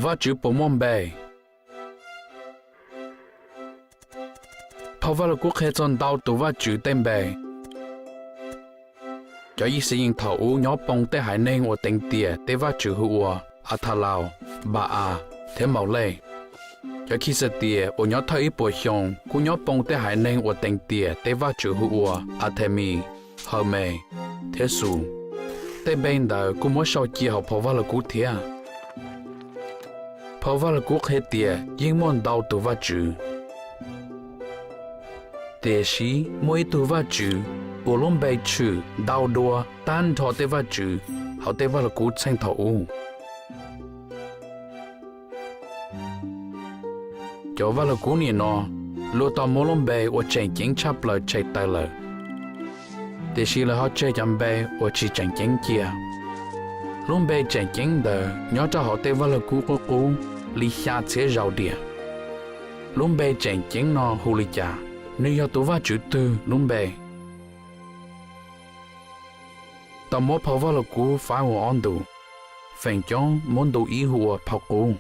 Vajtswv puas muaj npe? Phau Vaj Lug Kub qhia txog ntau tus Vajtswv tej npe. Cov Yixayees thaum ub nyob poo tej haiv neeg uas teev tiam tej vaj tswv hu ua Athalaus, Npa-as, thiab Maulej. Cov Khixatias uas nyob thawj ib puas xyoo kuj nyob poo tej haiv neeg uas teev tiam tej vaj tswv hu ua Athemis, Hawmes, thiab Xus. Tej npe ntawd kuj muab sau cia hauv phau Vaj Lug Kub thiab. Phau Vaj Lug Kub qhia tias yeej muaj ntau tus Vajtswv, tiam sis muaj ib tug Vajtswv uas lub npe tshwm ntau dua tag nrho tej vaj tswv hauv tej Vaj Lug Kub txheej thaum ub. Cov Vaj Lug Kub nim no luag tau muab lub npe uas tseem ceeb tshaj plaws tshem tawm lawm, tiam sis lawv ho tseg cov npe uas tsis tseem ceeb cia. Lub npe tseem ceeb ntawd nyob rau hauv tej Vaj Lug Kub qub qub li xya txhiab zaus diam. Lub npe tseem ceeb no hu li cas? Nws yog tus Vajtswv twg lub npe? Tau muab phau Vaj Lug Kub faib ua ob ntu, feem coob muab ntu ib hu ua phau qub.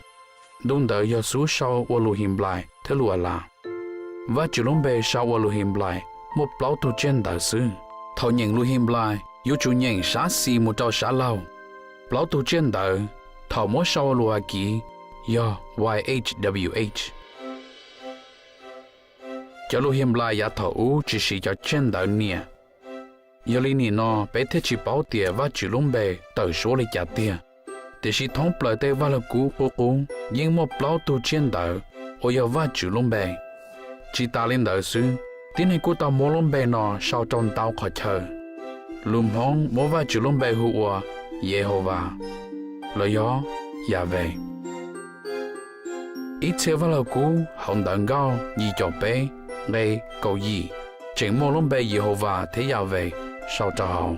Ntu ntawd yog xub sau ua lus Henplais thiab lus Alas. Vajtswv lub npe sau ua lus Henplais muaj plaub tug tsiaj ntawv xwb. Thaum nyeem lus Henplais yuav tsum nyeem sab xis mus rau sab laug. Plaub tug tsiaj ntawv thaum muab sau ua lus Akiv yog Y H W H. Cov lus Henplais yav thaum ub tsis siv cov tsiaj ntawv niam, yog li nim no peb thiaj tsis paub tias Vajtswv lub npe tawm suab li cas tiag. Tiam sis thoob plaws tej Vaj Lug Kub qub qub yeej muaj plaub tug tsiaj ntawv uas yog Vajtswv lub npe. Tsis tas li ntawd xwb, tib neeg kuj tau muab lub npe no sau rau ntau qhov chaw. Lus Hmoob muab Vajtswv lub npe hu ua Yehauvas los yog Yahweh. Ib txhia Vaj Lug Kub hauv Ntawv Nkauj yim caum peb nqe kaum yim tseem muaj lub npe Yehauvas thiab Yahweh sau rau hauv.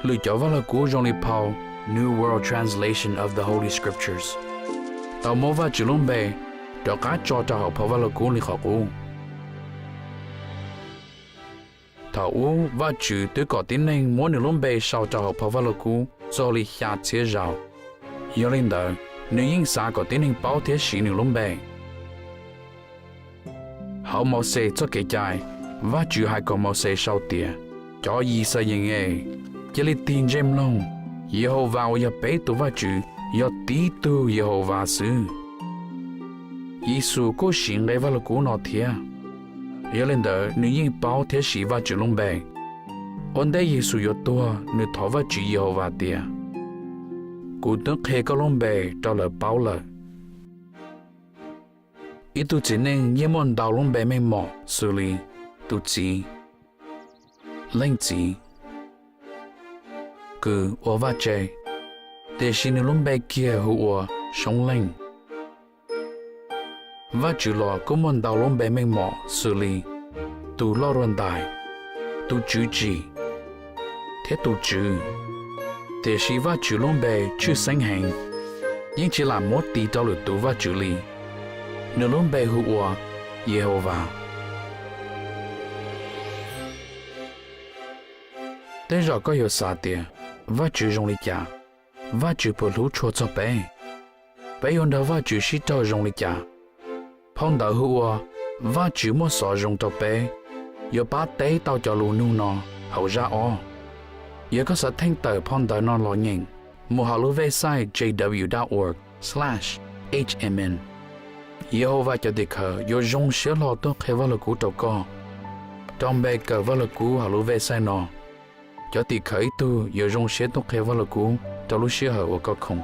Lwm cov Vaj Lug Kub zoo li phau New World Translation of the Holy Scriptures tau muab Vajtswv lub npe rov qab tso rau hauv phau Vaj Lug Kub li qhov qub. Thaum ub Vajtswv twb kom tib neeg muab Nws lub npe sau rau hauv phau Vaj Lug Kub txog li xya txhiab zaus, yog li ntawd Nws yeej xav kom tib neeg paub thiab siv Nws lub npe. Hauv Mauxes txoj Kev Cai, Vajtswv hais kom Mauxes sau tias, Cov Yixayees, cia li tig ntsej mloog, Yehauvas uas yog peb tus Vajtswv yog tib tug Yehauvas xwb. Yexus kuj siv nqe Vaj Lug Kub no thiab, yog li ntawd nws yeej paub thiab siv Vajtswv lub npe. Ua ntej Yexus yuav tuag nws thov Vajtswv Yehauvas tias, Kuv twb qhia koj lub npe rau lawv paub lawm. Ib tug txiv neej yeej muaj ntau lub npe meej mom xws li tus txiv, leej txiv, kws ua vaj tse, tiam sis nws lub npe kiag hu ua Soob Leej. Vajtswv los kuj muaj ntau lub npe meej mom xws li tus Loj Ruaj Ntais, tus Tswv Tsim, thiab tus Tswv. Tiam sis Vajtswv lub npe tshwj xeeb heev, yeej tsis lam muab tis rau lwm tus vaj tswv li. Nws lub npe hu ua Yehauvas. Tej zaum koj yuav xav tias, Vajtswv zoo li cas? Vajtswv puas hlub tshua txog peb? Peb yuav nrog Vajtswv sib raug zoo li cas? Phau ntawv hu ua Vajtswv muaj xov zoo rau peb yuav pab teb tau cov lus nug no hauv zaj ob. Yog koj xav theej tawm phau ntawv no los nyeem, mus hauv lub website J W dot org slash H M N. Yehauvas cov tim khawv yuav zoo siab hlo tuaj qhia Vaj Lug Kub rau koj. Rau npe kawm Vaj Lug Kub hauv lub website no, cov tim khawv ib tug yuav zoo siab tuaj qhia Vaj Lug Kub rau lub sij hawm uas koj khoom.